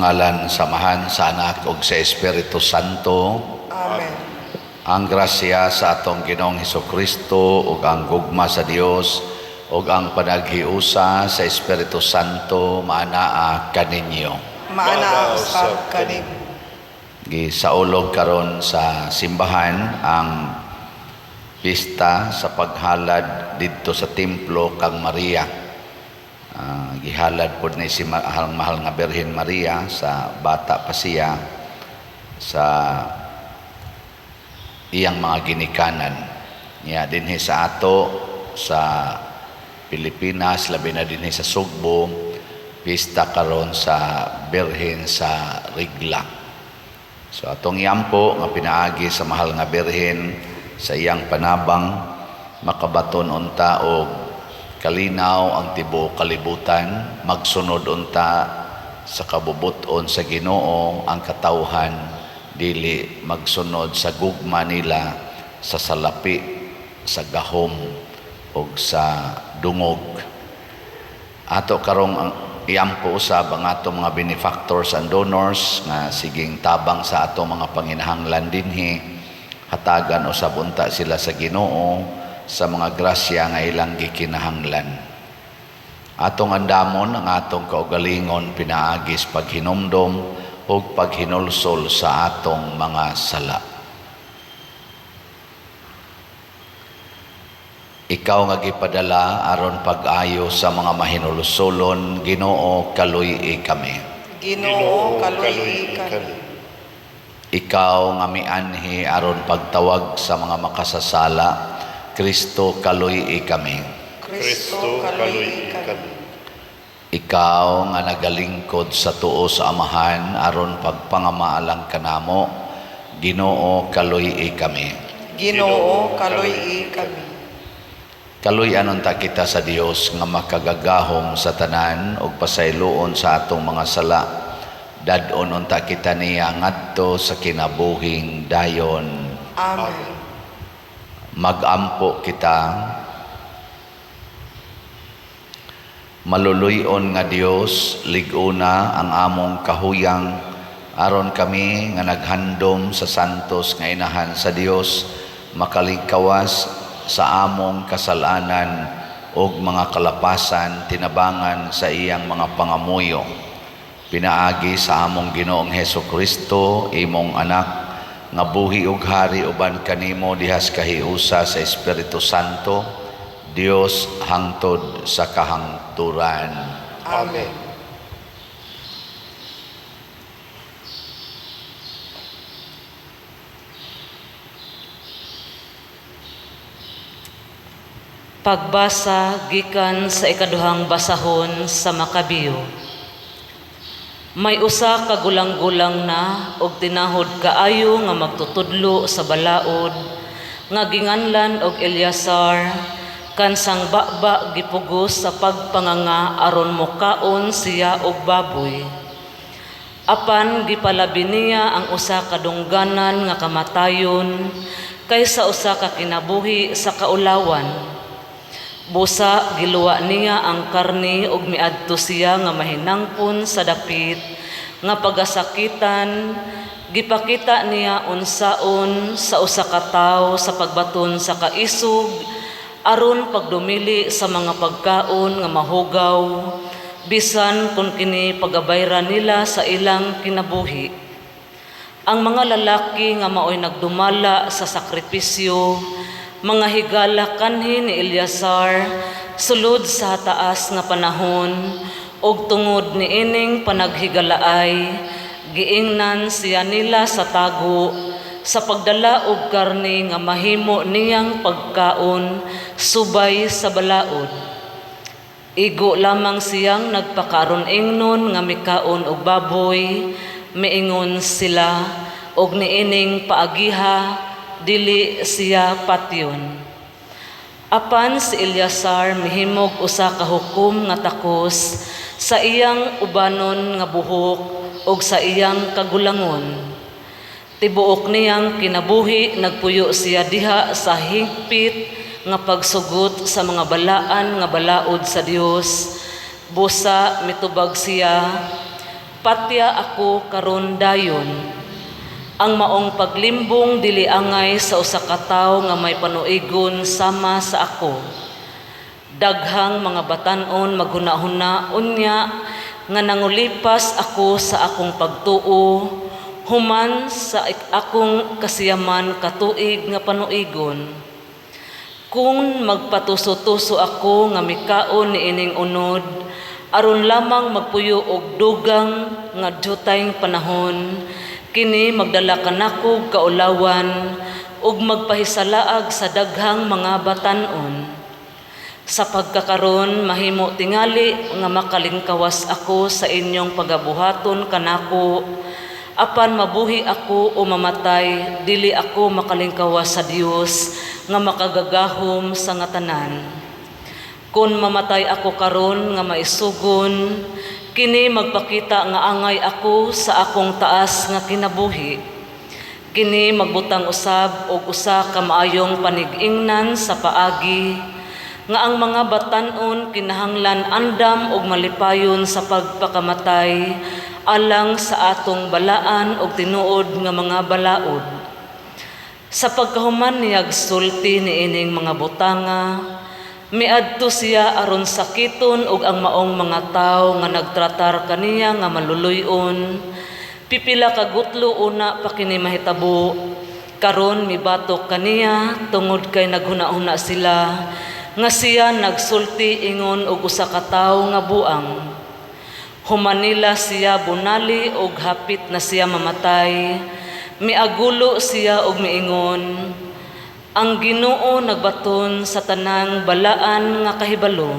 Sa ngalan sa Amahan, sa Anak ug sa Espiritu Santo. Amen. Ang grasya sa atong Ginoong Hesukristo ug ang gugma sa Dios ug ang panaghiusa sa Espiritu Santo maanaa kaninyo. Maanaa usab kanimo. Gisaulog karon sa simbahan ang pista sa paghalad didto sa templo kang Maria. Gihalad pod ni si mahal, mahal nga Birhen Maria sa bata pa siya sa iyang mga ginikanan. Nya dinhi sa ato sa Pilipinas, labi na dinhi sa Sugbo, pista karon sa Birhen sa Rigla. So atong iampo nga pinaagi sa mahal nga Birhen sa iyang panabang makabaton unta og kalinaw ang tibuok kalibutan, magsunod unta sa kabubut-on sa Ginoo ang katawhan, dili magsunod sa gugma nila sa salapi, sa gahom ug sa dungog. Ato karong ang iampo usab ang ato mga benefactors and donors nga siging tabang sa ato mga panginahanglan dinhi. Hatagan usab unta sila sa Ginoo sa mga grasya nga ilang gikinahanglan. Atong andamon ang atong kaugalingon pinaagi sa paghinumdom ug paghinulsol sa atong mga sala. Ikaw nga gipadala aron pag-ayo sa mga mahinulsolon, Ginoo, kaluy-i kami. Ginoo, kaluy-i kami. Ikaw nga mianhi aron pagtawag sa mga makasasala, Kristo, kaluy-i kami. Kristo, kaluy-i kami. Ikaw nga nagalingkod sa tuo sa Amahan aron pagpangamaalang kanamo, Ginoo, kaluy-i kami. Ginoo, kaluy-i kami. Kaluy-an unta kita sa Dios nga makagagahom sa tanan ug pasayloon sa atong mga sala. Dad-on unta kita niya ngadto sa kinabuhing dayon. Amen. Magampo kita. Maluluy-on nga Dios, lig-una ang among kahuyang aron kami nga naghandom sa santos nga inahan sa Dios makalingkawas sa among kasalanan ug mga kalapasan tinabangan sa iyang mga pangamuyo. Pinaagi sa among Ginoong Hesukristo, imong anak, nga buhi ug hari uban kanimo dihas kahiusa sa Espiritu Santo, Dios hangtod sa kahangturan. Amen. Pagbasa gikan sa ikaduhang basahon sa Makabiyo. May usa ka gulang-gulang na og tinahod kaayo nga magtutudlo sa balaod nga ginganlan og Eleazar, kansang baba gipugos sa pagpanganga aron mokaon siya og baboy. Apan gipalabi niya ang usa ka dungganan nga kamatayon kaysa usa ka kinabuhi sa kaulawan. Busa giluwa niya ang karni ug miadto siya nga mahinangpon sa dapit nga pagasakitan. Gipakita niya unsaon sa usa ka tawo sa pagbaton sa kaisog aron pagdumili sa mga pagkaon nga mahugaw, bisan kun kini pagabayra nila sa ilang kinabuhi. Ang mga lalaki nga maoy nagdumala sa sakripisyo, mga higala kanhi ni Eleazar sulod sa taas nga panahon, ug tungod niining panaghigalaay giingnan siya nila sa tago sa pagdala og karne nga mahimo niyang pagkaon subay sa balaod. Igo lamang siyang nagpakaron ingnon nga mikaon og baboy, miingon sila og niining paagiha dili siya patyon. Apan si Eleazar mihimog usa ka hukom nga takos sa iyang ubanon nga buhok ug sa iyang kagulangon. Tibuok niyang kinabuhi nagpuyo siya diha sa higpit nga pagsugot sa mga balaan nga balaod sa Dios. Busa mitubag siya, Patya ako karon dayon. Ang maong paglimbong dili angay sa usa ka tawo nga may panuigon sama sa ako. Daghang mga batan-on maghuna-huna unya nga nangulipas ako sa akong pagtuo human sa akong kasiyaman katuig nga panuigon. Kung magpatuso-tuso ako nga mikaon niining unod aron lamang magpuyo og dugang nga dyutayng panahon, kini magdala kanako kaulawan ug magpahisalaag sa daghang mga batan-on. Sa pagkakaron mahimo tingali nga makalingkawas ako sa inyong pagabuhaton kanako, apan mabuhi ako o mamatay, dili ako makalingkawas sa Dios nga makagagahom sa nga tanan. Kon mamatay ako karon nga maisugon, kini magpakita nga angay ako sa akong taas nga kinabuhi. Kini magbutang usab og usa ka maayong panig-ingnan sa paagi nga ang mga batan-on kinahanglan andam og malipayon sa pagpakamatay alang sa atong balaan og tinuod nga mga balaod. Sa pagkahuman niyag sulti niining mga butanga, miadto siya aron sakiton og ang maong mga tawo nga nagtratar kaniya nga maluluy-on. Pipila ka gutlo una pa kini mahitabo, karon mibatok kaniya tungod kay naghuna-huna sila nga siya nagsulti ingon og usa ka tawo nga buang. Human nila siya bunali og hapit na siya mamatay, miagulo siya og miingon, ang Ginoo nagbaton sa tanang balaan nga kahibalo.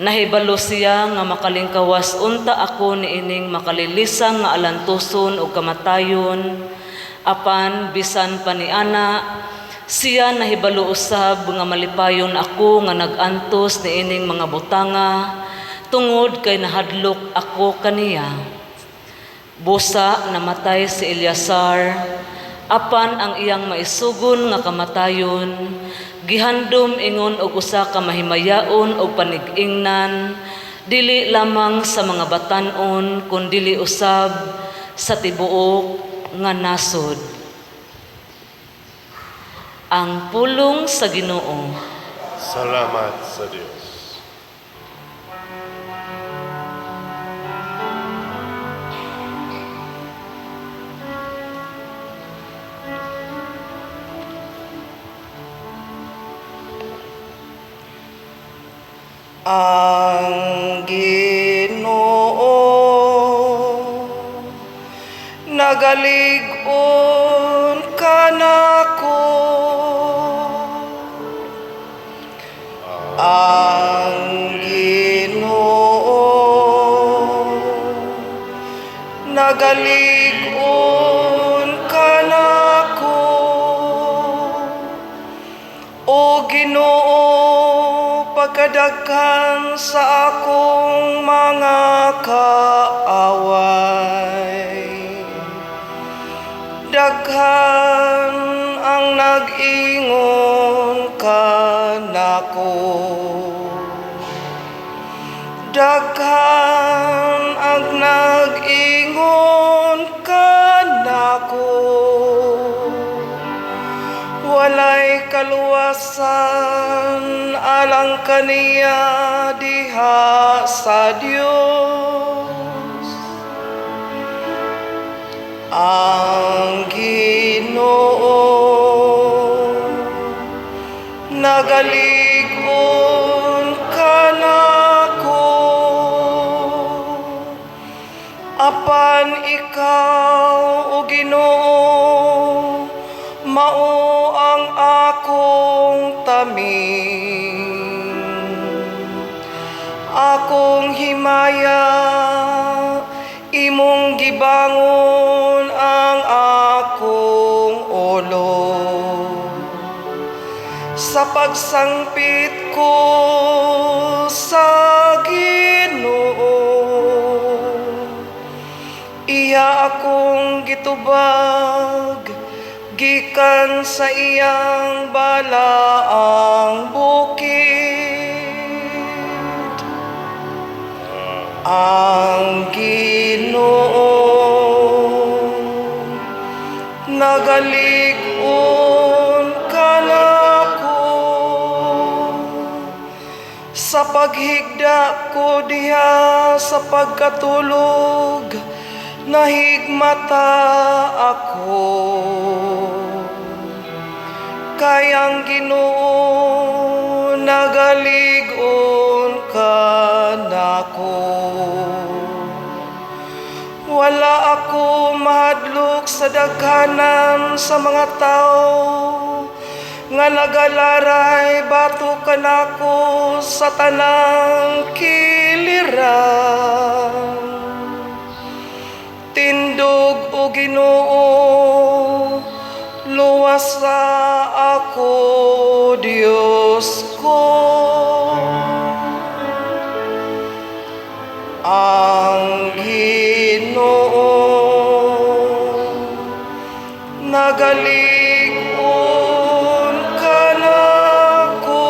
Nahibalo siya nga makalingkawas unta ako niining makalilisang nga alantuson og kamatayon, apan bisan pa niana, siya nahibalo usab nga malipayon ako nga nag-antos niining mga butanga, tungod kay nahadlok ako kaniya. Busa namatay si Eleazar, apan ang iyang maisugon nga kamatayon gihandom ingon og usa ka mahimayaon og panig-ingnan, dili lamang sa mga batan-on kun dili usab sa tibuok nga nasod. Ang pulong sa Ginoo. Salamat sa Dios. Ang Ginoo nagalig-on kanako. Ang Ginoo nagalig-on kanako. O Ginoo, pagkadaghan sa akong mga kaaway. Daghan ang nag-ingon kanako. Daghan ang nag-ingon kanako. Walay kaluwasan alang kaniya diha sa Dios. Ang Ginoo nagalig-on kanako. Apan ikaw, o Ginoo, mao ang akong taming. Akong himaya, imong gibangon ang akong ulo. Sa pagsangpit ko sa Ginoo, iya akong gitubag gikan sa iyang balaang bukid. Ang Ginoo nagalig-on kanako. Sa paghigda ko diha sa pagkatulog, nahigmata ako. Kay ang Ginoo nagalig-on kanako. Wala ako mahadlok sa daghanan sa mga tao nga nagalaray batok kanako sa tanang kiliran. Tindog, o Ginoo, luwasa ako, Dios ko. Ang Ginoo nagalig-on kanako.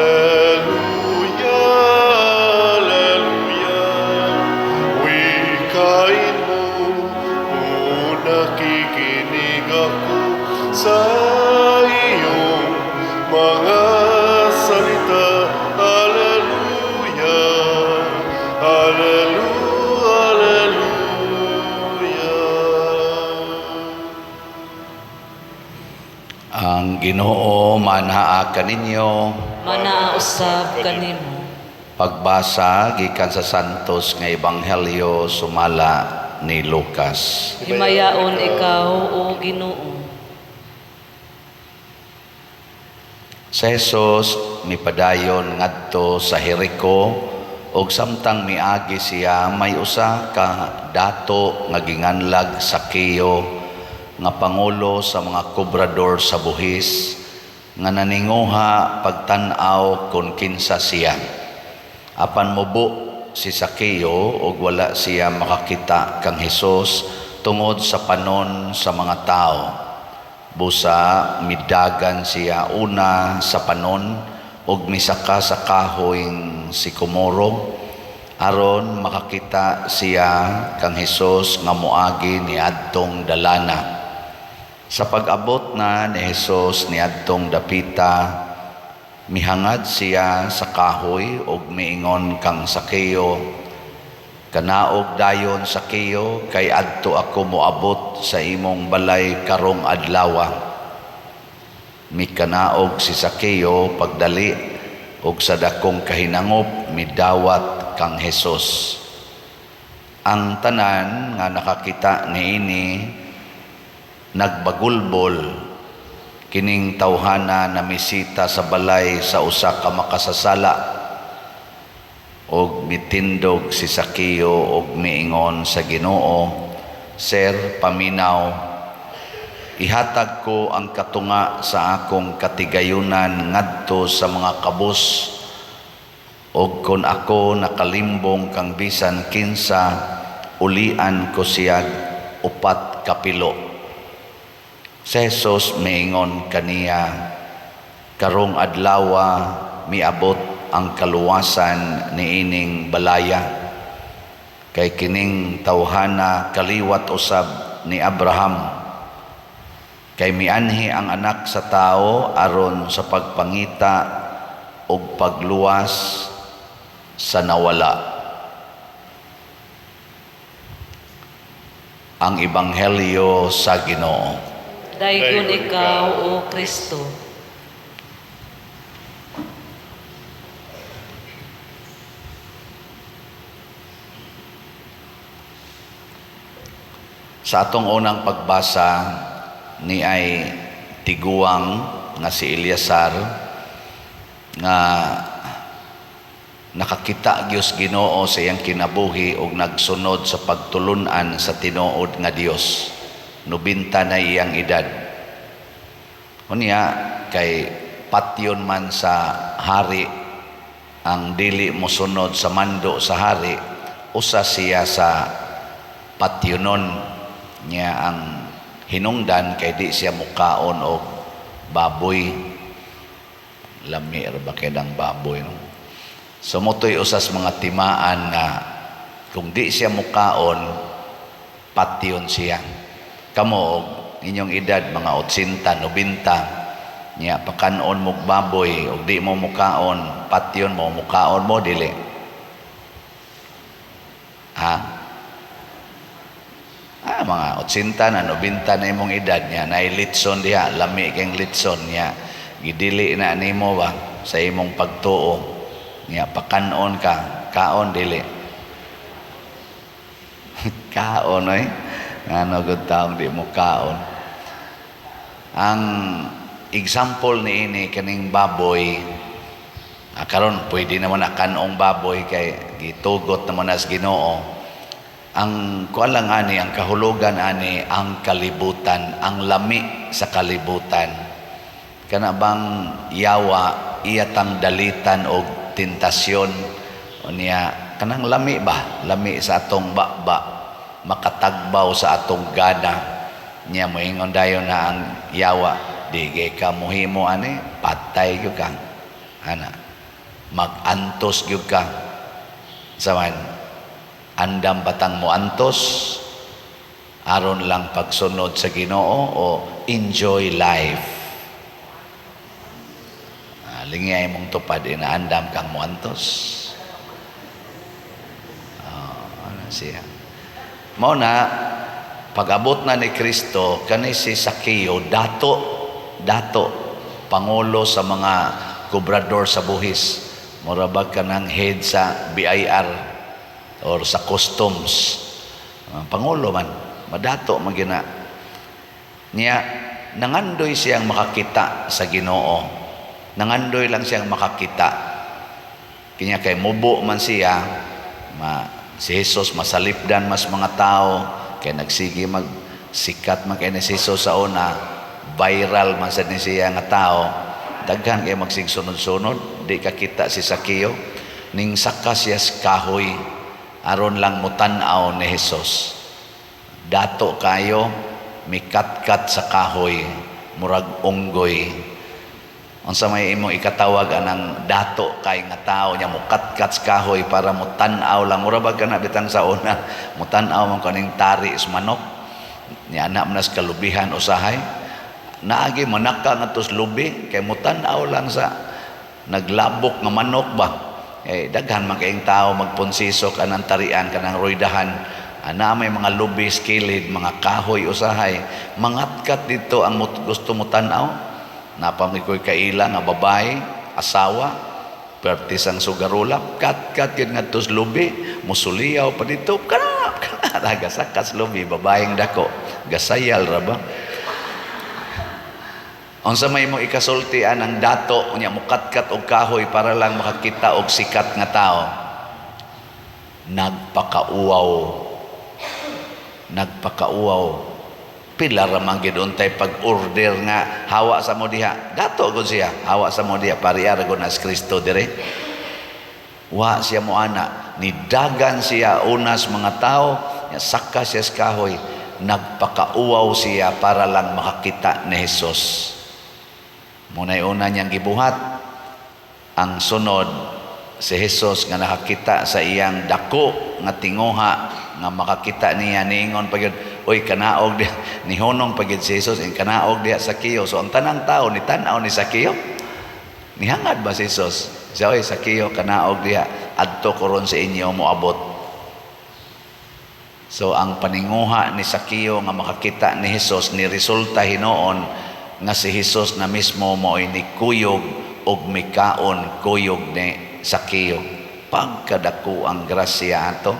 Alleluia, Alleluia. Wikain mo, o nakikinig ako sa iyong mga salita. Alleluia, Alleluia, Alleluia. Ang Ginoo manaa kaninyo. Manaa usab kanimo. Pagbasa gikan sa Santos nga Ebanghelyo sumala ni Lucas. Himayaon ikaw, o Ginoo. Si Jesus mipadayon ngadto sa Jericho, ug samtang miagi siya, may usa ka dato nga ginganlag Sakeo, nga pangulo sa mga kobrador sa buhis, nga naninguha pagtan-aw kon kinsa siya. Apan mubo si Sakeo ug wala siya makakita kang Hesus tungod sa panon sa mga tao. Busa midagan siya una sa panon ug misaka sa kahoyng sikomoro aron makakita siya kang Hesus nga moagi niadtong dalana. Sa pag-abot na ni Hesus niadtong dapita, mihangad siya sa kahoy ug miingon kang Sakeo, "Kanaog dayon, Sakeo, kay adto ako moabot sa imong balay karong adlawa." Mikanaog si Sakeo pagdali ug sa dakong kahinangop midawat kang Hesus. Ang tanan nga nakakita niini nagbagulbol, "Kining tawhana namisita sa balay sa usa ka makasasala." Og mitindog si Sakeo og miingon sa Ginoo, "Sir, paminaw, ihatag ko ang katunga sa akong katigayunan ngadto sa mga kabus, og kon ako nakalimbong kang bisan kinsa, ulian ko siyag 4 kapilo." Si Jesus miingon kaniya, "Karong adlawa miabot ang kaluwasan niining balaya, kay kining tawhana kaliwat usab ni Abraham. Kay mianhi ang Anak sa Tao aron sa pagpangita ug pagluwas sa nawala." Ang Ebanghelyo sa Ginoo. Daygon ikaw, O Kristo. Sa atong unang pagbasa ni ay tiguang nga si Eleazar nga nakakita gyud sa Ginoo sa iyang kinabuhi ug nagsunod sa pagtulun-an sa tinuod nga Dios. 90 na iyang edad. Unya kay patyon man sa hari ang dili mosunod sa mando sa hari, usa siya sa patyunon niya ang hinungdan kay di siya mukaon og baboy. Lami ra ba kay ang baboy, no? So motoy usas mga timaan nga kung di siya mukaon, patyon siya. Kamo og inyong edad mga 80, 90 niya, pakanon mo baboy og di mo mukaon, patyon mo. Mukaon mo, dili? Ha, mga 80 na, 90 na imong edad niya, naay litson diha, lami kang litson niya, gidili na nimo ba sa imong pagtuo niya, pakanon ka, kaon, dili? Kaon oy. Ngano gud taong di mo kaon? Ang example ni ini kaning baboy, karon pwede naman na kanong baboy kay gitugot naman nas Ginoo. Ang kuan lang ani, ang kahulugan ani, ang kalibutan, ang lami sa kalibutan. Kana bang yawa, iyatang dalitan og tentasyon unya, kanang lami ba, lami sa atong baba, makatagbaw sa atong gana niya. Moingon dayon na ang yawa, "Di kay ka muhimo ani, patay gyud ka ana, magantos gyud ka." Sa man, andam batang moantos aron lang pagsunod sa Ginoo o enjoy life? Lingay mong tupad, inaandam kang moantos. Ano siya? Mao na pag-abot na ni Kristo, kani si Sakeo, dato, dato, pangulo sa mga kobrador sa buhis. Mura bag kanang head sa BIR or sa customs. Pangulo man, madato man gina. Niya, nangandoy siyang makakita sa Ginoo. Nangandoy lang siyang makakita. Kanya kay mubo man siya, si Jesus masalipdan mas mga tao, kay nagsige mag sikat man kay ni si Jesus sa una, viral man sad ni siya nga tao. Daghan kay magsigsunod-sunod, di ka kita si Sakeo. Ning saka siya sa kahoy aron lang mutan-aw ni Jesus. Dato kayo, mikatkat sa kahoy, murag unggoy. Unsa may imong ikatawag anang dato kay nga tao nya mukatkat sa kahoy para mutan-aw lang? Mura ba kana bitang sa una mutan-aw man kaning tari sa manok niya, anak man sa kalubihan usahay, naagi manaka ngadto sa lubi kay mutan-aw lang sa naglabok nga manok ba? Eh, daghan man kayong tao magponsisok anang tarian, kanang roydahan ana, may mga lubi sa kilid, mga kahoy usahay, mangatkat dito ang gusto mo tan-aw. Napamay ko'y kaila nga babae, asawa, pertis ang sugarula, kat-kat yun nga sa lubi, musuliyaw pa dito, kana, kana, gasakas lubi, babaeng dako, gasayal ra ba? Unsa may mo ikasultian ang dato unya mukatkat og kahoy para lang makakita og sikat nga tao? Nagpakauwaw. Nagpakauwaw. Pila ra man gid untay pag-order nga hawa sa mo diha. Dato gud siya, hawa sa mo diha, pariya ra gud nas Kristo dire. Wa siya mo ana, nidagan siya unas mga tao, nya saka siya sa kahoy, nagpakauwaw siya para lang makakita ni Jesus. Muna'y una niyang gibuhat. Ang sunod, si Jesus nga nakakita sa iyang dako nga tinguha nga makakita niya, niingon pa gyud, "Oy, kanaog diha." Nihunong pa gyud si Jesus, "Kanaog diha, Sakeo." So ang tanang tao ni tan-aw ni Sakeo. Nihangad ba si Jesus siya, "Oy, Sakeo, kanaog diha, adto ko ron sa inyo moabot"? So ang paninguha ni Sakeo nga makakita ni Jesus ni resulta hinuon nga si Jesus na mismo mo'y nikuyog og mikaon kuyog ni Sakeo. Pagkadako ang grasya ato.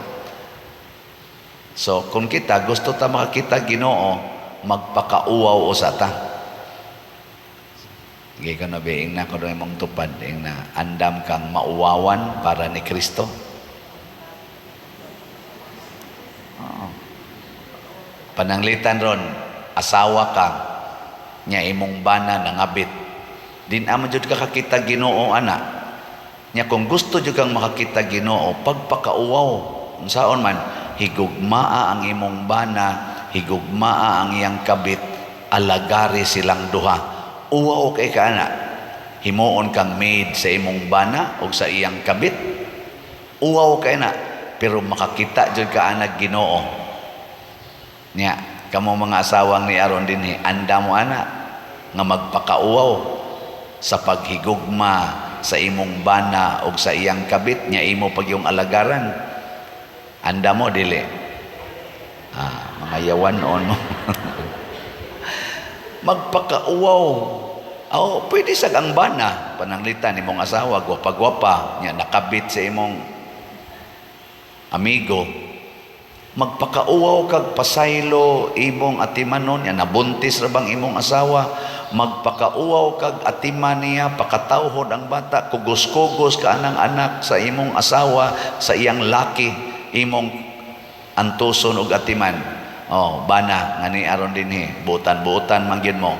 So kung kita gusto ta makakita Ginoo, magpakauwaw usa ta. Gikan na ba, ingna ko imong tupad, ingna, andam kang mauwawan para ni Kristo? Oo. Pananglitan ron, asawa ka, nya imong bana nangabit. Din amo jud ka kakita Ginoo ana. Nya kung gusto jud kang makakita Ginoo, pagpakauwaw, unsaon man, Higugmaa ang imong bana, higugmaa ang iyang kabit, alagari silang duha. Uwaw kay ka ana. Himuon kang maid sa imong bana o sa iyang kabit. Uwaw kay na, pero makakita jud ka anag Ginoo. Nya, kamo mga asawang ni aron dinhi, anda mo ana nga magpakauwaw sa paghigugma sa imong bana o sa iyang kabit nya imo pag yung alagaran. Anda mo dili? Ah, mga yawan on mo. Magpakauwaw. Oh, pwede sa ang bana pananglitan imong asawa gwapa-gwapa nya nakabit sa imong amigo. Magpakauwaw kag pasaylo imong atimanon nya nabuntis ra bang imong asawa. Magpakauwaw kag atiman niya, pakatawhod ang bata, kugos-kugos ka anang anak sa imong asawa, sa iyang laki, imong antuson og atiman. Oh, bana ngani aron dinhi, butan-butan man gyud mo.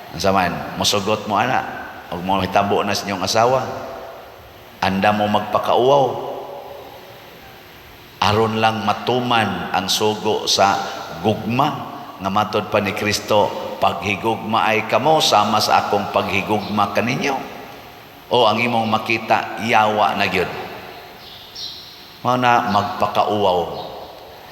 Unsa man mosugot mo ana og mo hitabo na sa inyong asawa? Anda mo magpakauwaw aron lang matuman ang sugo sa gugma nga matod pa ni Kristo, "Paghigugma ay kamo sama sa akong paghigugma kaninyo"? O ang imong makita, yawa na gyud. Mao na magpakauwaw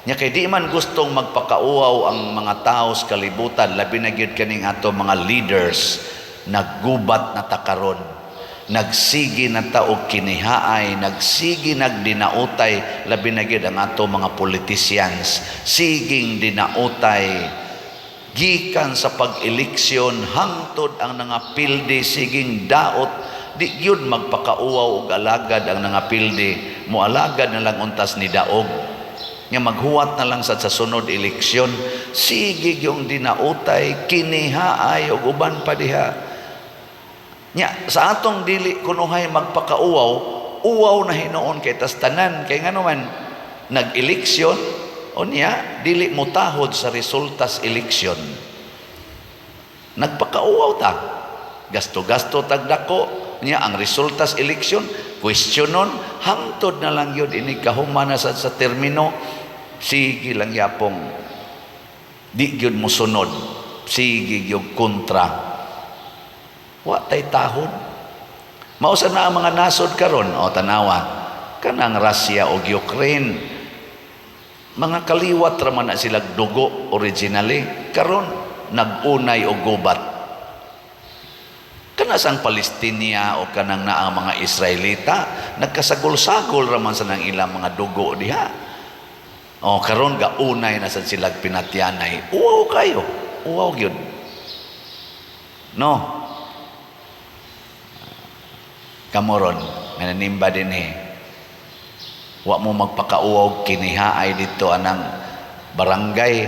nya, kay di man gustong magpakauwaw ang mga tao sa kalibutan, labi na gyud kaning ato mga leaders. Naggubat na ta karon, nagsige na ta og kinihaay, nagsige nagdinautay, labi na gyud ang ato mga politicians, siging dinautay gikan sa pag-eleksyon hangtod ang nangapildi siging daot. Di gyud magpakauwaw og alagad ang nangapildi, moalagad na lang untas ni daog nga maghuwat na lang sa sunod eleksyon. Sige yung dinautay, kinihaay og uban pa diha. Nya sa atong dili kunuhay magpakauwaw, uwaw na hinuon kay tas tanan, kay ngano man nag-eleksyon, unya dili motahod sa resultas eleksyon, nagpakauwaw ta, gasto-gasto tag dako. Nya ang resultas eleksyon questionon, hangtod na lang yun ini kahuman na sa termino, sige lang yapong di gyud mosunod, sige gyud kontra, wa tay tahod. Mao sa na ang mga nasod karon. O tanawa kanang Russia o Ukraine, mga kaliwat ra man na sila dugo originally, karon nag-unay og gubat. Kana sang Palestinia o kanang naa ang mga Israelita, nagkasagol-sagol ra man sa nang ilang mga dugo diha. O karon gaunay na sad sila pinatyanay. Uwaw kayo, uwaw gyud, no? Kamoron nga nanimba dinhi, wa mo magpakauwaw kinihaay dito anang barangay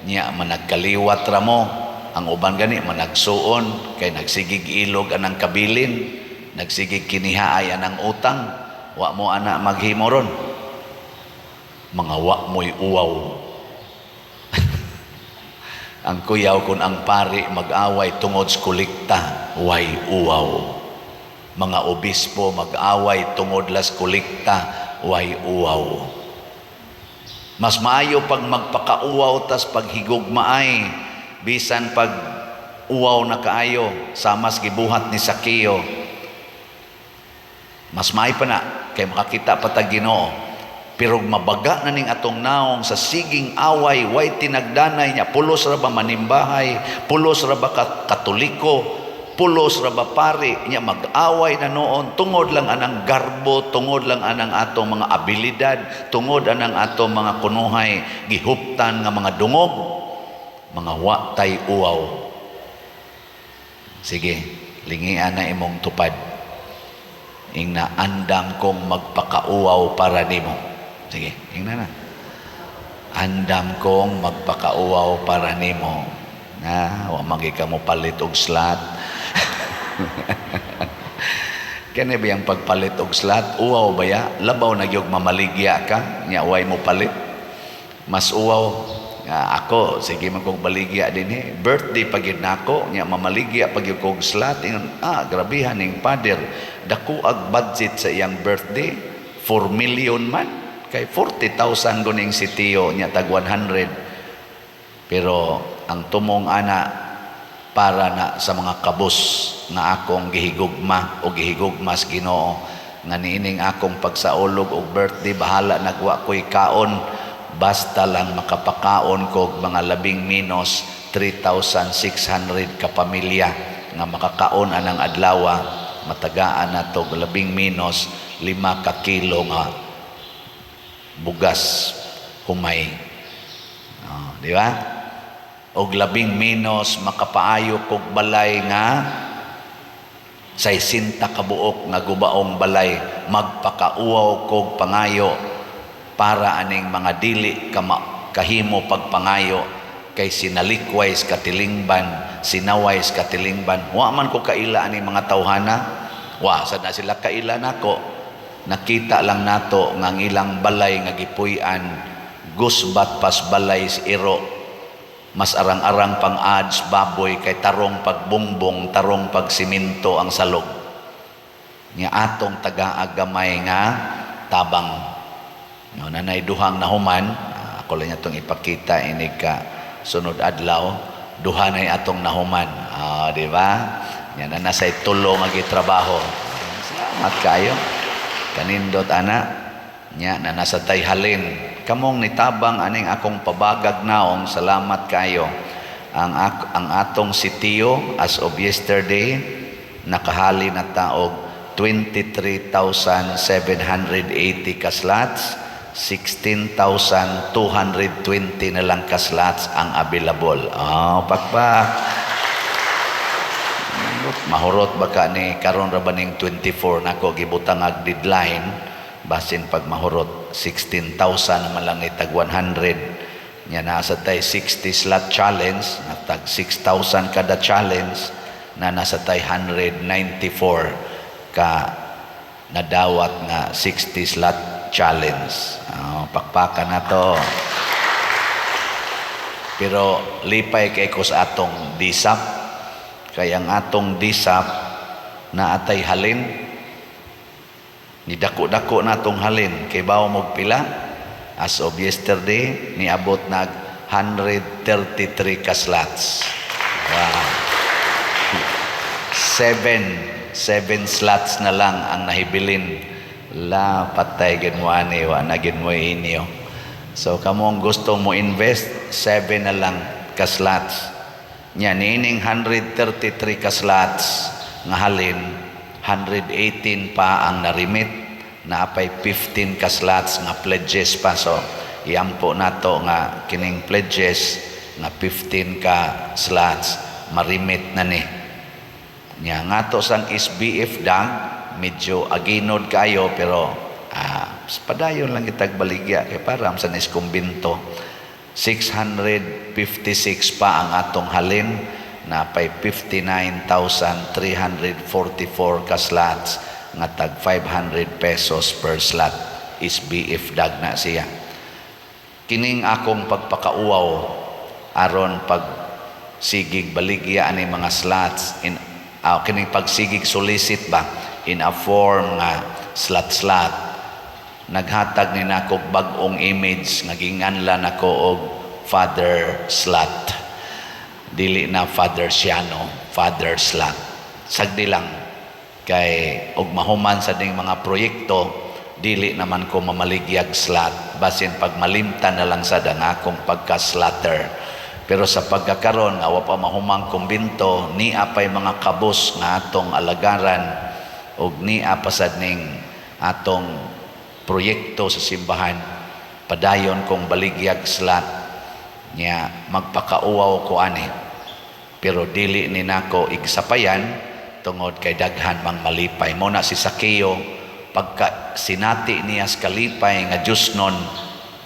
niya, managkaliwat ra mo. Ang uban gani managsuon kay nagsigig ilog anang kabilin, nagsigig kinihaay anang utang. Wa mo ana maghimo ron? Mga wa mo'y uwaw. Ang kuyaw kung ang pari mag-away tungod sa kolekta, way uwaw. Mga obispo mag-away tungod las kolekta, way uwaw. Mas maayo pag magpakauwaw tas paghigugmaay, bisan pag uwaw na kaayo, samas gibuhat ni Sakeo. Mas maayo pa na kay makakita pa tag Ginoo. Pero mabaga na ning atong naong sa siging away, way tinagdanay niya, pulos ra ba manimbahay, pulos ra ba Katoliko, pulos ra ba pari niya, mag-away na noon tungod lang anang garbo, tungod lang anang atong mga abilidad, tungod anang atong mga kunuhay gihuptan nga mga dungog, mga wa tay uwaw. Sige, lingian na imong tupad. Ingna, "Andam kong magpakauwaw para nimo." Sige, ingna na, "Andam kong magpakauwaw para nimo." Na wa magi ka mo palit og slot. Kani ba yung pagpalit og slot? Uwaw ba ya? Labaw na gyud mamaligya ka, nya way mo palit. Mas uwaw. Nga ako, sige man kong baligya din eh. Birthday pa gyud nako, nya mamaligya pa gyud kog slot. Ingon, "Ah, grabihan ning father. Dako ag budget sa iyang birthday. 4 million man." Kay 40,000 guning sitio nya, tag 100. Pero ang tumong ana, para na sa mga kabus nga akong gihigugma o gihigugmas Ginoo, nga niining akong pagsaulog og birthday, bahala nagwa ko'y kaon, basta lang makapakaon kog mga labing menos 3,600 ka pamilya nga makakaon anang adlawa, matagaan na to labing menos 5 ka kilo nga bugas humay. Oh, di ba? Og labing menos makapaayo kog balay nga 60 ka buok nga gubaong balay, magpakauwaw kog pangayo para aning mga dili kahimo pagpangayo kay sinalikway sa katilingban, sinaway sa katilingban. Wa man ko kaila ani mga tawhana, wa sad na sila kaila nako. Nakita lang nato nga ang ilang balay nga gipuy-an, gusbat pas balay sa iro, mas arang-arang pang ads baboy kay tarong pagbungbong, tarong pagsiminto ang salog. Nya atong taga-agamay nga tabang. No, nanay duhang nahuman, ah, ako lang itong ipakita inig ka sunod adlaw, duha nay atong nahuman. Ah, di ba? Nya na nasay tulo nga gitrabaho. Salamat kayo. Kanindot ana. Nya na nasa tay halin. Kamong nitabang aning akong pabagag naong, salamat kayo. Ang atong sitio as of yesterday, nakahali na taog 23,780 ka slots, 16,220 na lang ka slots ang available. Oh, pakpak. Mahurot ba ka ni karon ra ba ning 24 nako gibutang ag deadline, basin pag mahurot 16,000 naman lang ni tag 100. Nya nasa tay 60 slot challenge na tag 6,000 kada challenge, na nasa tay 194 ka nadawat nga 60 slot challenge. Oh, pakpakan na to. Pero lipay kay ko sa atong DSAP, kay ang atong DSAP na atay halin ni dako-dako na atong halin. Kay bawo mo pila as of yesterday niabot nag 133 ka slots. Wow, seven slots na lang ang nahibilin. La, patay gid mo ani, wa na gid mo inyo. So kamong gusto mo invest, 7 na lang ka slots. Nya niining 133 ka slots nga halin, 118 pa ang narimit, naapay 15 ka slots nga pledges pa. So iampo nato nga kining pledges nga 15 ka slots marimit na ni. Nya ngato sang SBF dang medyo aginod kayo, pero padayon lang kitag baligya kay para sa nis kumbinto. 656 pa ang atong halin, na pay 59,344 ka slots nga tag 500 pesos per slot. SBF dag na siya. Kining akong pagpakauwaw aron pag sigig baligya ani mga slots in kining pagsigig solicit ba in a form nga slot slot, naghatag ni nako bag-ong image nga ginganlan nako og Father Slot. Dili na Father Siano, Father Slot. Sagdi lang kay og mahuman sa ding mga proyekto, dili naman ko mamaligyag slot, basin pag malimtan na lang sad ang akong pagka-slotter. Pero sa pagkakaron nga wa pa mahumang kumbinto, nia pay mga kabus nga atong alagaran og nia pa sad ning atong proyekto sa simbahan, padayon kong baligyag slot. Nya magpakauwaw ko ani, pero dili ni nako igsapayan tungod kay daghan mang malipay. Mo na si Sakeo, pagka sinati niya sa kalipay nga Diyos nun,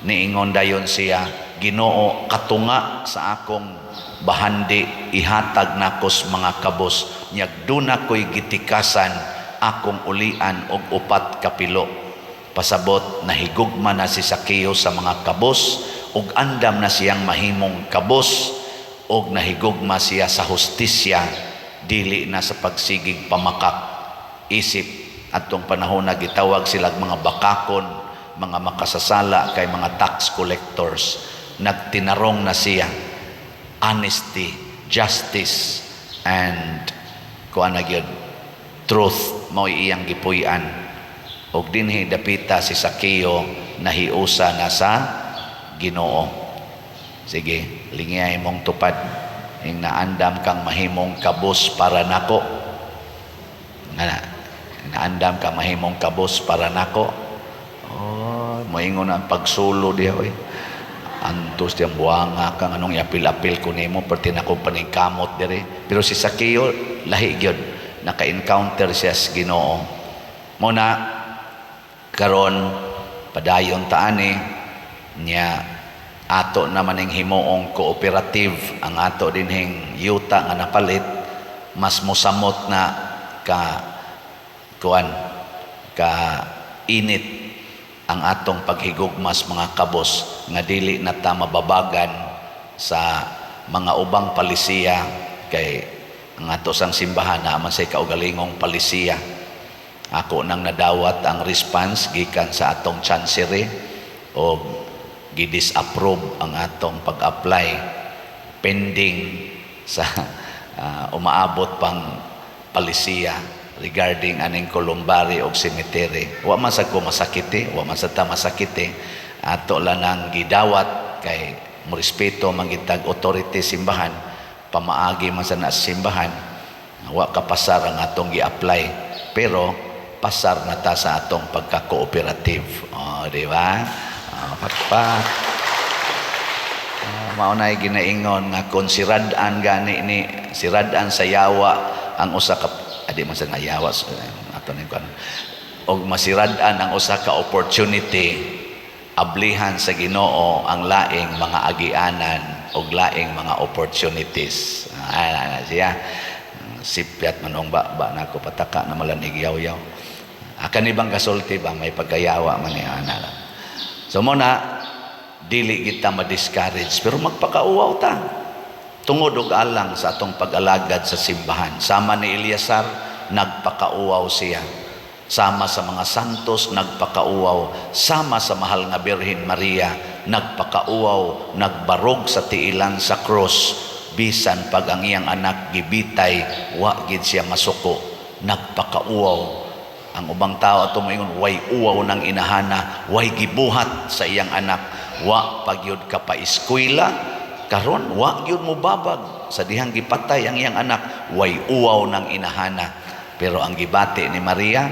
niingon dayon siya, "Ginoo, katunga sa akong bahandi ihatag nako sa mga kabos, nyag duna ko'y gitikasan, akong ulian og 4 ka pilo." Pasabot nahigugma na si Sakeo sa mga kabos ug andam na siyang mahimong kabos, ug nahigugma siya sa hustisya, dili na sa pagsigig pamakak, isip atong panahon na gitawag silag mga bakakon. mga makasasala kay mga tax collectors. Nagtinarong na siya, honesty, justice and kuan na gyud, truth, mao iyang gipuy-an. Og dinhi dapita si Sakeo nahiusa na sa Ginoo. Sige, lingiyay mong tupad ing naandam kang mahimong kabus para nako. Nga naandam ka mahimong kabus para nako. Oh, moingon ang pagsulo diha oy. Antos diyang buwanga kang anong iapil-apil ko nimo, perti na ko paningkamot diri. Pero si Sakeo lahi gyud, naka-encounter siya sa Ginoo. Mo na karon padayon ta ani nya, ato naman ning himuong cooperative ang ato dinhing yuta nga napalit, mas mosamot na ka kuan ka init ang atong paghigugmas, mga kabos, nga dili na ta mababagan sa mga ubang palisiya, kay ang ato sang simbahan na man say kaugalingong palisiya. Ako nang nadawat ang response gikan sa atong chancery o gi-disapprove ang atong pag-apply pending sa umaabot pang palisiya regarding aning columbary og cemetery. Wa man sa ko masakiti, wa man sa ta masakiti. Ato lang nang gidawat kay morespeto man gitag authority simbahan, pamaagi man sa na simbahan. Wa ka pasar ang atong gi-apply, pero pasar na ta sa atong pagka-cooperative. Oh, di ba? Oh, pakpak. Mao nay ginaingon nga kung sirad-an gani ni sirad-an sa yawa ang usa ka adi man sa nayawa ato ning kuan og masirad-an ang usa ka opportunity, ablihan sa Ginoo ang laing mga agianan og laing mga opportunities. Ah, siya sipyat manong ba ba nako pataka na malanig yaw-yaw. Akan ibang kasulti ba may pagkayawa man ni ana lang. So mo na dili kita ma-discourage, pero magpakauwaw ta tungod og alang sa atong pag-alagad sa simbahan. Sama ni Eleazar, nagpakauwaw siya. Sama sa mga santos, nagpakauwaw. Sama sa mahal nga Birhen Maria, nagpakauwaw, nagbarog sa tiilan sa cross. Bisan pag ang iyang anak gibitay, wa gid siya masuko. Nagpakauwaw. Ang ubang tao ato moingon, way uwaw ng inahana, way gibuhat sa iyang anak, wa pagyud ka pa eskwela, karon wa gyud mo babag sa dihang gipatay ang iyang anak, way uwaw ng inahana. Pero ang gibati ni Maria,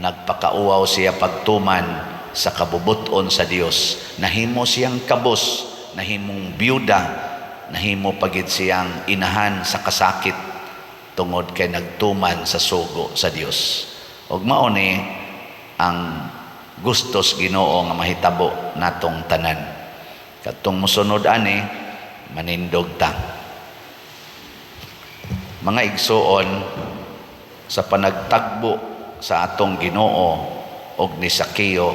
nagpakauwaw siya pagtuman sa kabubuton sa Dios. Nahimo siyang kabos, nahimong byuda, nahimo pagid siyang inahan sa kasakit tungod kay nagtuman sa sugo sa Dios. Ug mao ni ang gustos Ginoo nga mahitabo natong tanan. Katong mosunod ani, manindog ta. Mga igsuon, sa panagtagbo sa atong Ginoo og ni Sakeo,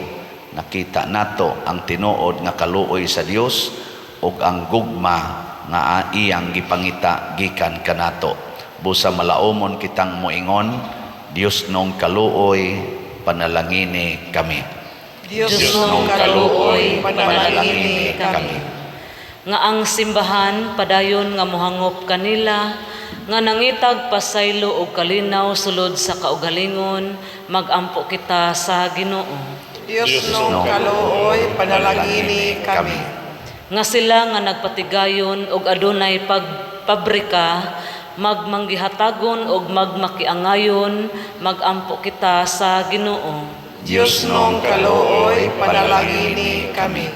nakita nato ang tinuod nga kaluoy sa Dios ug ang gugma nga iyang gipangita gikan kanato. Busa malaumon kitang moingon, "Dios nung kaluoy, panalangini kami." Dios Diyos nung nung kaluoy, kaluoy, panalangini kami. Nga ang simbahan padayon nga mohangop kanila nga nangitag pasaylo og kalinaw sulod sa kaugalingon, magampo kita sa Ginoo. Dios nung kaluoy, panalangini kami. Nga sila nga nagpatigayon og adunay pagpabrika magmanggihatagon og magmakiangayon, magampo kita sa Ginoo. Dios nung kaluoy, panalangini kami.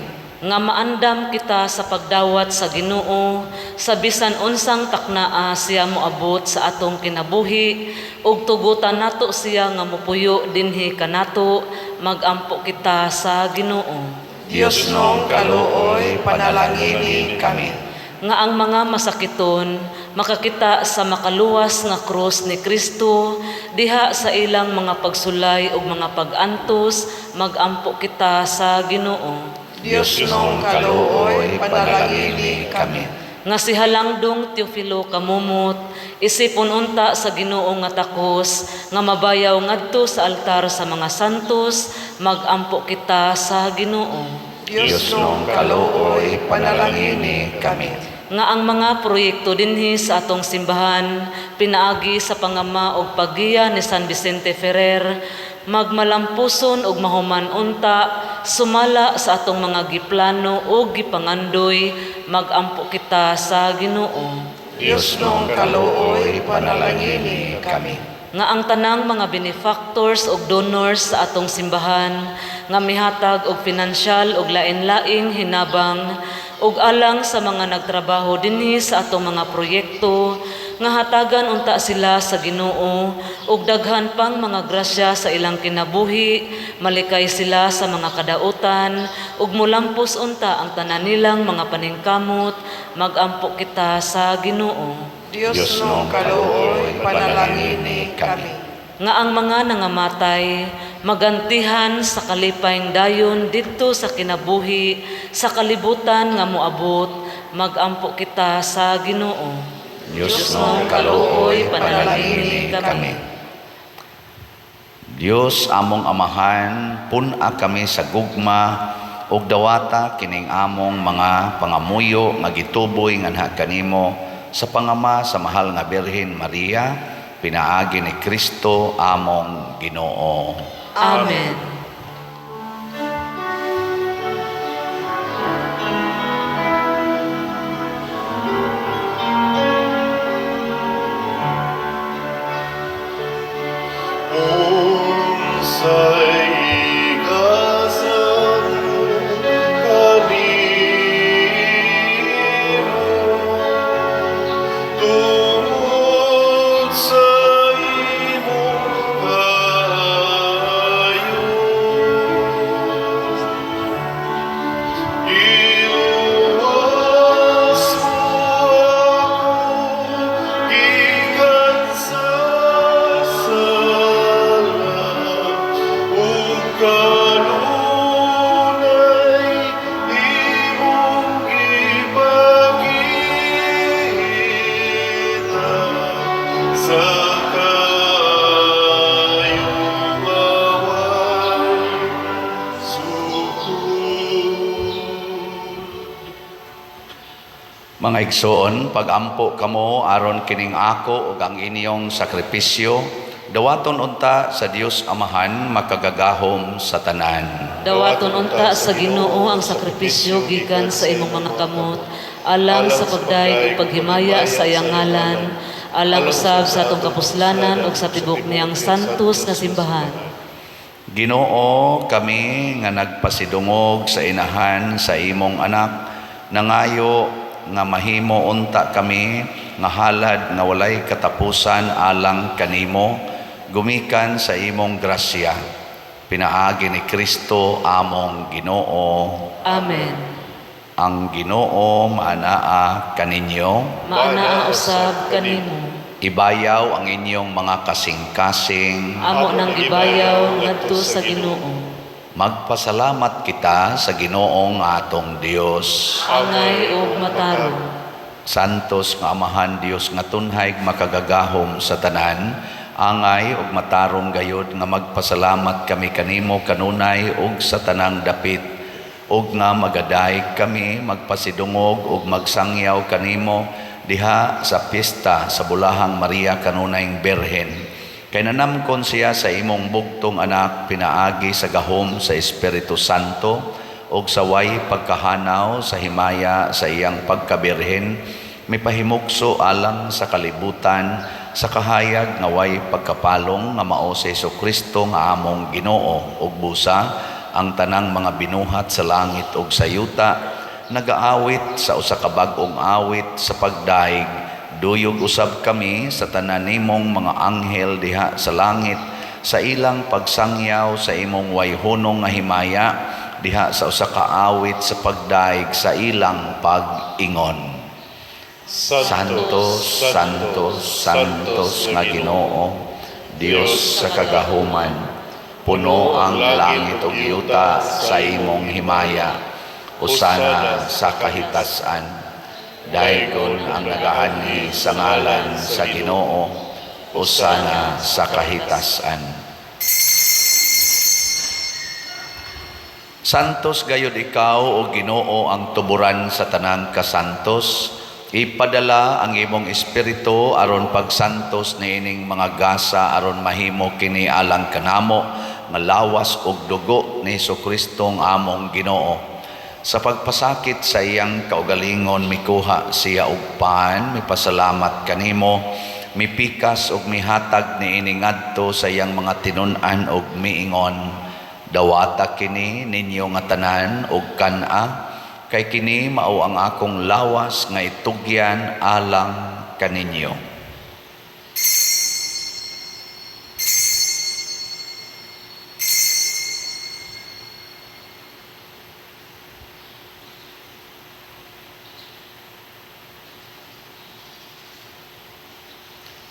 Nga maandam kita sa pagdawat sa Ginoo sa bisan unsang taknaa siya moabot sa atong kinabuhi ug tugutan nato siya nga mopuyo dinhi kanato, magampo kita sa Ginoo. Dios nung kaluoy, panalangini kami. Nga ang mga masakiton makakita sa makaluwas nga krus ni Kristo diha sa ilang mga pagsulay ug mga pag-antos, magampo kita sa Ginoo. Dios nung kaluoy, panalangini kami. Nga si Halangdong Teofilo Camomot, isipon unta sa Ginoo nga takos, nga mabayaw ngadto sa altar sa mga santos, magampo kita sa Ginoo. Dios noong kaluoy, panalangini kami. Nga ang mga proyekto dinhi sa atong simbahan pinaagi sa pangama og paggiya ni San Vicente Ferrer magmalampuson og mahuman unta sumala sa atong mga giplano ug gipangandoy, magampo kita sa Ginoo. Dios noong kaluoy, panalangini kami. Nga ang tanang mga benefactors ug donors sa atong simbahan nga mihatag og pinansyal ug lain-laing hinabang ug alang sa mga nagtrabaho dinhi sa atong mga proyekto, nga hatagan unta sila sa Ginoo ug daghan pang mga grasya sa ilang kinabuhi, malikay sila sa mga kadautan ug mulampos unta ang tanan nilang mga paningkamot, magampo kita sa Ginoo. Dios noong kaluoy, panalangini kami. Nga ang mga nangamatay magantihan sa kalipayng dayon didto sa kinabuhi sa kalibutan nga moabot, magampo kita sa Ginoo. Dios noong kaluoy, panalangini kami. Dios among Amahan, pun-a kami sa gugma ug dawata kining among mga pangamuyo nga gituboy nganha kanimo sa pangama sa mahal nga Birhen Maria, pinaagi ni Kristo among Ginoo. Amen. Unsay igasam kanimo tungod sa imong kaayo? Iluwas mo ako gikan sa sala ug kanunay imong gipakita sa kaayo nga way sukod. Mga igsoon, pagampo kamo aron kining ako ug ang inyong sakripisyo dawaton unta sa Dios Amahan makagagahom sa tanan. Dawaton unta sa Ginoo ang sakripisyo gikan sa imong mga kamot, alang sa pagdayeg ug paghimaya sa iyang ngalan, alang usab sa atong kapuslanan ug sa tibok niyang santos nga simbahan. Ginoo, kami nga nagpasidungog sa inahan sa imong anak, nangayo nga mahimo unta kami nga halad nga walay katapusan alang kanimo, gumikan sa imong grasya. Pinaagi ni Kristo among Ginoo. Amen. Ang Ginoo maanaa kaninyo. Maanaa usab kanimo. Ibayaw ang inyong mga kasing-kasing. Amo nang gibayaw ngadto sa Ginoo. Magpasalamat kita sa Ginoong atong Dios. Angay ug matarong. Santos nga Amahan, Dios nga tunhay makagagahom sa tanan, angay ug matarong gayod nga magpasalamat kami kanimo kanunay ug sa tanang dapit, ug nga magadayeg kami magpasidungog ug magsangyaw kanimo diha sa pista sa Bulahang Maria kanunayng Birhen. Kay nanamkon siya sa imong bugtong anak pinaagi sa gahom sa Espiritu Santo ug sa way pagkahanaw sa himaya sa iyang pagkabirhen, mipahimugso alang sa kalibutan sa kahayag nga way pagkapalong nga mao si Hesukristo nga among Ginoo, ug busa ang tanang mga binuhat sa langit ug sa yuta nagaawit sa usa ka bag-ong awit sa pagdayeg. Duyog usab kami sa tanan nimong mga anghel diha sa langit sa ilang pagsangyaw sa imong wayhunong nga himaya diha sa usa ka awit sa pagdayeg sa ilang pag-ingon. Santo, Santo, Santos nga Ginoo, Dios sa kagahuman, puno ang langit ug yuta sa imong himaya, usana sa kahitasan. Daygon ang nagaanhi sa ngalan sa Ginoo, usana sa kahitasan. Santos gayud ikaw o Ginoo ang tuburan sa tanang kasantos. Ipadala ang imong espiritu aron pagsantos niining mga gasa aron mahimo kini alang kanamo nga lawas ug dugo ni Hesus-Kristong among Ginoo. Sa pagpasakit sa iyang kaugalingon mikuha siya og pan, mipasalamat kanimo, mipikas ug mihatag niini ngadto sa iyang mga tinun-an ug miingon, dawata kini ninyo nga tanan og kan-a, kay kini mao ang akong lawas nga itugyan alang kaninyo.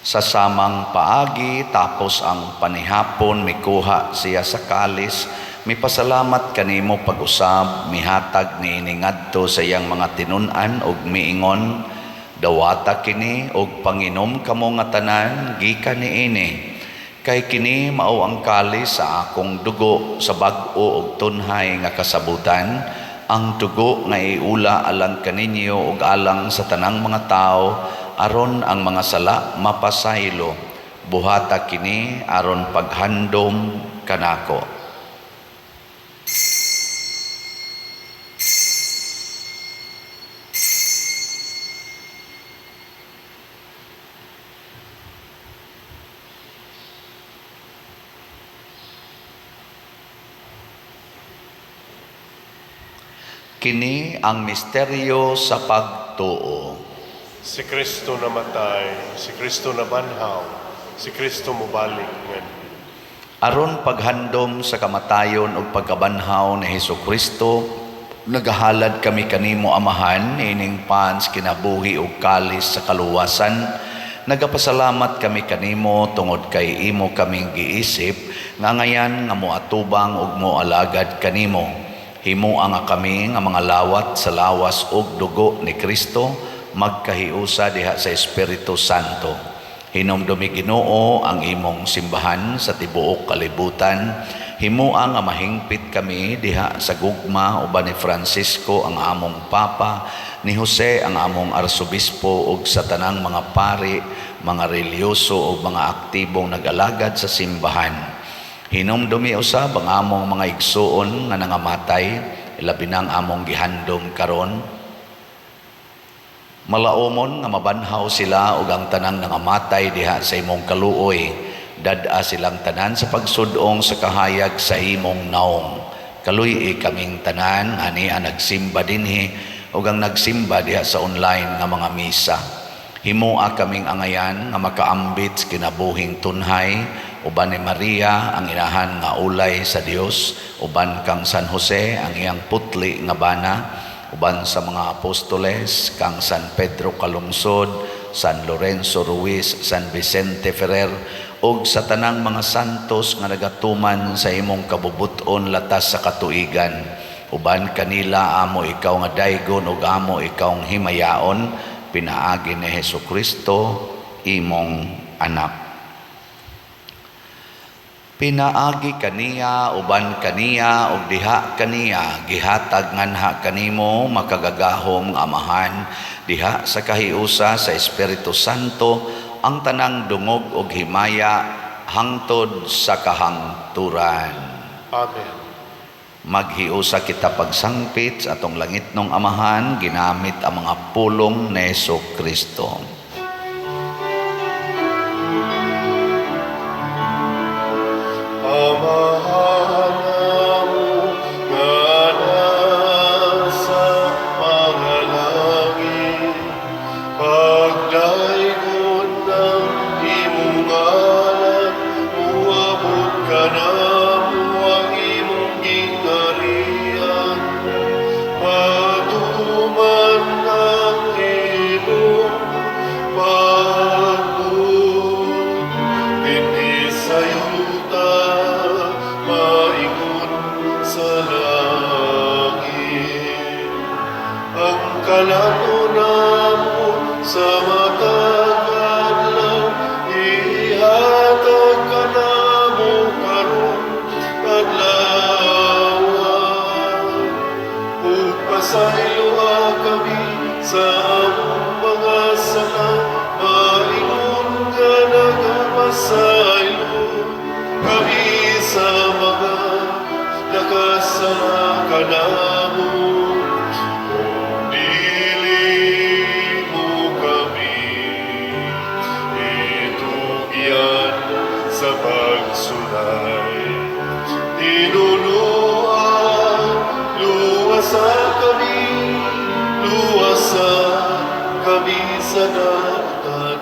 Sa samang paagi, tapos ang panihapon, mikuha siya sa kalis, mipasalamat kanimo pag-usab, mihatag niini ngadto sa iyang mga tinun-an ug miingon, dawata kini ug panginom kamo nga tanan gikan niini, kay kini mao ang kalis sa akong dugo sa bag-o ug tunhay nga kasabutan, ang dugo nga iula alang kaninyo ug alang sa tanang mga tawo, aron ang mga sala mapasaylo. Buhata kini aron paghandom kanako. Kini ang misteryo sa pagtuo. Si Kristo namatay, si Kristo nabanhaw, si Kristo mobalik ngan. Aron paghandom sa kamatayon ug pagkabanhaw ni Hesukristo, nagahalad kami kanimo Amahan ining pans kinabuhi ug kalis sa kaluwasan. Nagapasalamat kami kanimo tungod kay imo kaming giisip nga ngayan nga moatubang ug moalagad kanimo. Himoa nga kami nga mga lawat sa lawas ug dugo ni Kristo, magkahiusa diha sa Espiritu Santo. Hinumdumi Ginoo ang imong simbahan sa tibuok kalibutan. Himoa nga mahingpit kami diha sa gugma uban ni Francisco ang among Papa, ni Jose ang among Arsobispo ug sa tanang mga pari, mga relihiyoso ug mga aktibong nag-alagad sa simbahan. Hinumdumi usab ang among mga igsuon nga nangamatay, ilabi na ang among gihandom karon. Malaumon nga mabanhaw sila ug ang tanang nangamatay diha sa imong kaluoy. Dad-a silang tanan sa pagsudong sa kahayag sa imong naong. Kaluy-i kaming tanan ani ang nagsimba dinhi ug ang nagsimba diha sa online nga mga misa. Himoa kaming angayan nga makaambit sa kinabuhing tunhay uban ni Maria ang inahan nga ulay sa Dios, uban kang San Jose ang iyang putli nga bana, uban sa mga apostoles kang San Pedro Calungsod, San Lorenzo Ruiz, San Vicente Ferrer, ug sa tanang mga santos nga nagatuman sa imong kabubuton latas sa katuigan. Uban kanila amo ikaw nga daygon ug amo ikaw nga himayaon, pinaagi ni Hesukristo imong anak. Pinaagi kaniya, uban kaniya, ug diha kaniya, gihatag nganha kanimo makagagahom nga Amahan, diha sa kahiusa sa Espiritu Santo, ang tanang dungog ug himaya hangtod sa kahangturan. Amen. Maghiusa kita pagsangpit sa atong langitnong Amahan, ginamit ang mga pulong ni Hesukristo. Amahan namo nga nasa mga langit, pagdaygon ng imong ngalan, muabot kanamo ang imong gingharian. Pagtuman ang imong Sa among mga sala, maingon nga nagapasaylo kami sa mga nakasala kanamo. Kung dili mo kami itugyan sa pagsulay, tinunoa, luwasa kami, luwasa kami sa dautan.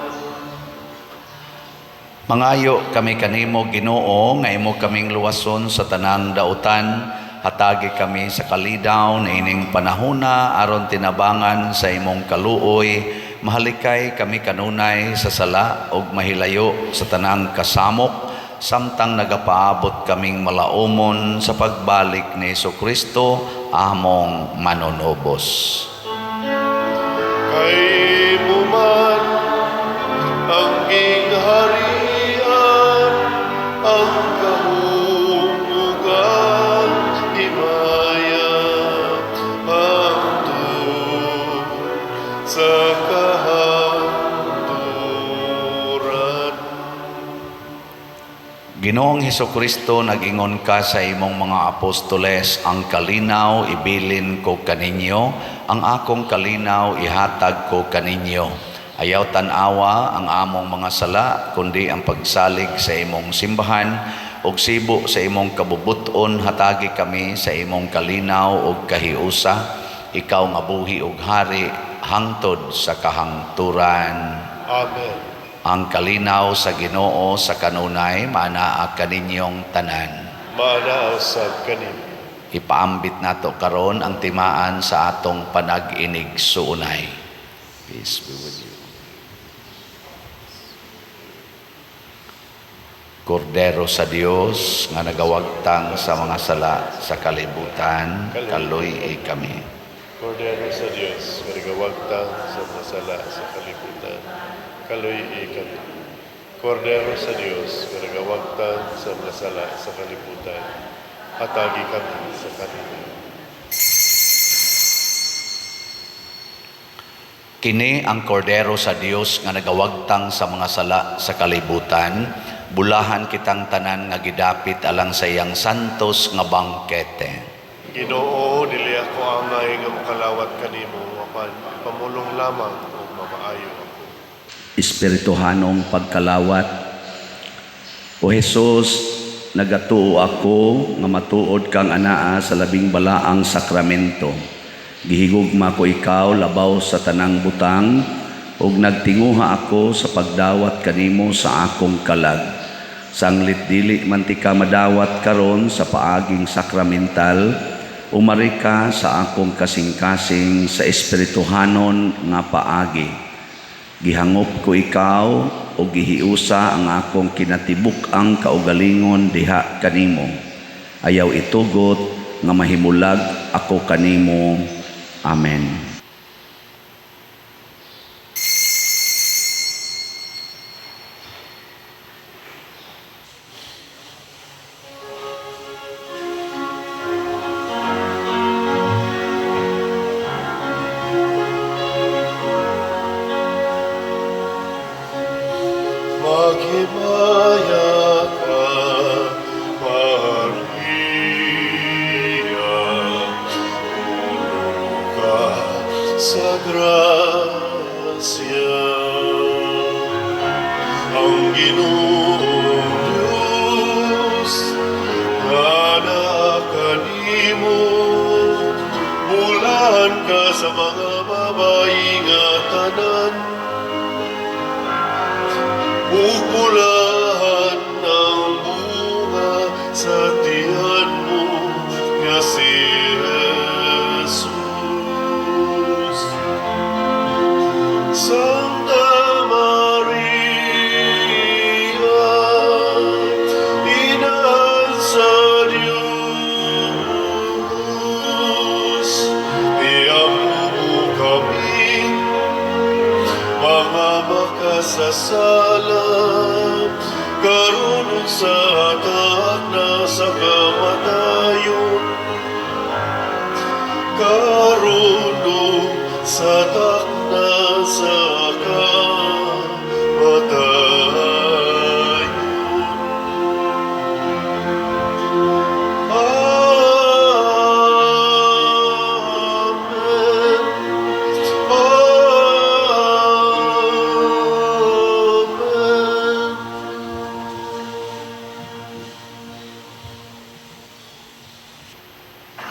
Mangayo kami kanimo, Ginoo, nga imo kaming luwason sa tanang dautan. Hatagi kami sa kalidaw niining panahona aron tinabangan sa imong kaluoy, mahalikay kami kanunay sa sala ug mahilayo sa tanang kasamok samtang nagapaabot kaming malaumon sa pagbalik ni Kristo among manunubos. Kay imo man ang gingharian, ang gahom ug ang himaya, hangtod sa kahangturan. Ginoong Hesukristo, nag-ingon ka sa imong mga apostoles, "Ang kalinaw ibilin ko kaninyo, ang akong kalinaw ihatag ko kaninyo." Ayaw tan-awa ang among mga sala, kundi ang pagsalig sa imong simbahan, ug sibo sa imong kabubuton hatagi kami sa imong kalinaw ug kahiusa, ikaw nga buhi ug hari hangtod sa kahangturan. Amen. Ang kalinaw sa Ginoo sa kanunay maanaa kaninyong tanan. Maanaa usab kanimo. Ipaambit nato karon ang timaan sa atong panag-inigsuonay. Peace be with you. Kordero sa Dios nga nagawagtang sa mga sala sa kalibutan, kaluy-i kami. Kordero sa Dios nga nagawagtang sa mga sala sa kalibutan, kaluy-i kami. Kordero sa Dios nga nagawagtang sa mga sala sa kalibutan, hatagi kami sa kalinaw. Kini ang kordero sa Dios nga nagawagtang sa mga sala sa kalibutan, bulahan kitang tanan nga gidapit alang sa iyang santos nga bangkete. Ginoo, dili ako angay nga mokalawat kanimo, apan pamulong lamang ug mamaayo ako. Espirituhanong pagkalawat. O Jesus, nagatuo ako nga matuod kang anaa sa labing balaang sakramento. Gihigugma ko ikaw labaw sa tanang butang ug nagtinguha ako sa pagdawat kanimo sa akong kalag. Sanglit dili man ti ka madawat karon sa paaging sakramental, umari ka sa akong kasing-kasing sa espirituhanon nga paagi. Gihangop ko ikaw o gihiusa ang akong kinatibuk-ang kaugalingon diha kanimo. Ayaw itugot nga mahimulag ako kanimo. Amen. Maghimaya ka, Maria, puno ka sa grasya. Ang Ginoong Diyos anaa kanimo, bulahan ka sa mga babayi nga tanan, ug bulahan ang bunga sa tiyan mo nga si Jesus. Santa Maria, Inahan sa Diyos, iampo mo kami mga makasasala.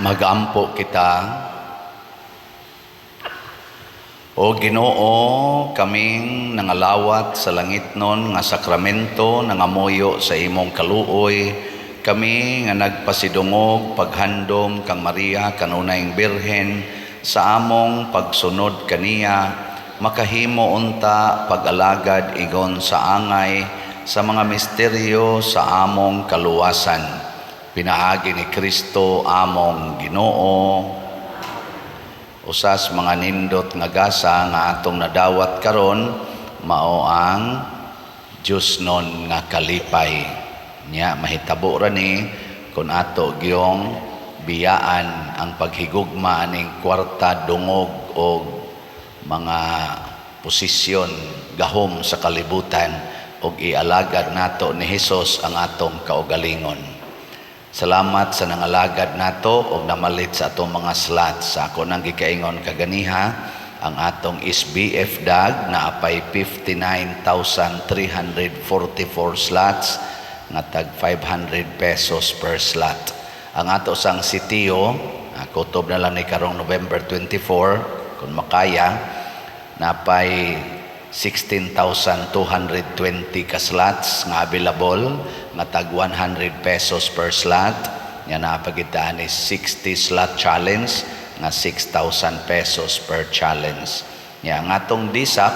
Magampo kita. O Ginoo, kaming nangalawat sa langitnon nga sakramento, nangamuyo sa imong kaluoy, kami nga nagpasidungog paghandom kang Maria kanunayng Birhen sa among pagsunod kaniya, makahimo unta pag-alagad igon sa angay sa mga misteryo sa among kaluwasan. Pinaagi ni Kristo among Ginoo. Usas mga nindot nga gasa nga atong nadawat karon mao ang Diyosnon nga kalipay. Nya mahitabo ra ni kun ato gyong biyaan ang paghigugma aning kwarta, dungog og mga posisyon gahom sa kalibutan og ialagad nato ni Hesus ang atong kaugalingon. Salamat sa nangalagad nato og namalit sa atong mga slots. Sa ako nang gikaingon kaganiha, ang atong SBF DAG na apay 59,344 slots nga tag 500 pesos per slot. Ang ato sang sitio, kutob na lang ni karong November 24 kung makaya, napay 16,220 ka slots nga available nga tag 100 pesos per slot. Nga napagitaan ni 60 slot challenge nga 6,000 pesos per challenge. Nga ang atong DSAP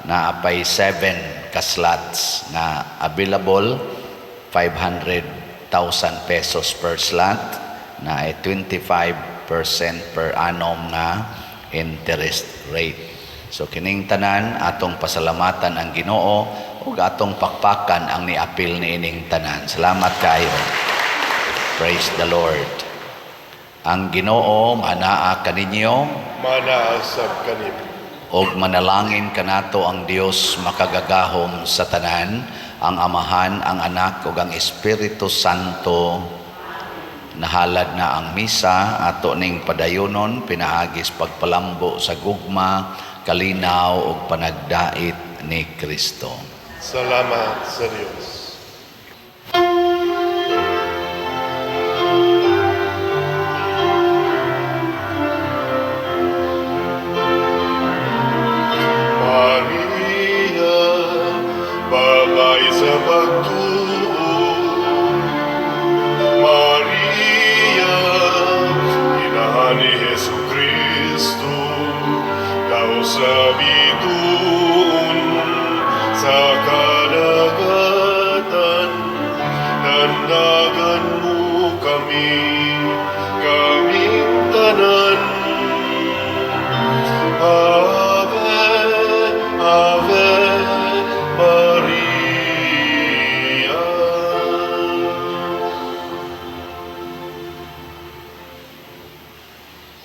naapay 7 ka slots nga available, 500,000 pesos per slot na ay 25% per annum nga interest rate. So kining tanan atong pasalamatan ang Ginoo ug atong pakpakan ang niapil niining tanan. Salamat kaayo. Praise the Lord. Ang Ginoo manaa kaninyo, Manaa sab kanimo. Ug manalangin kanato ang Dios makagagahom sa tanan, ang Amahan, ang Anak ug ang Espiritu Santo. Nahalad na ang misa, ato ning padayonon pinaagis pagpalambo sa gugma, kalinaw ug panagdait ni Kristo. Salamat sa Dios. Maria, babae sa pagtuo. Maria, inahan ni Hesus Kristo, daw sa bituon sa kadagatan, dandagan mo kami.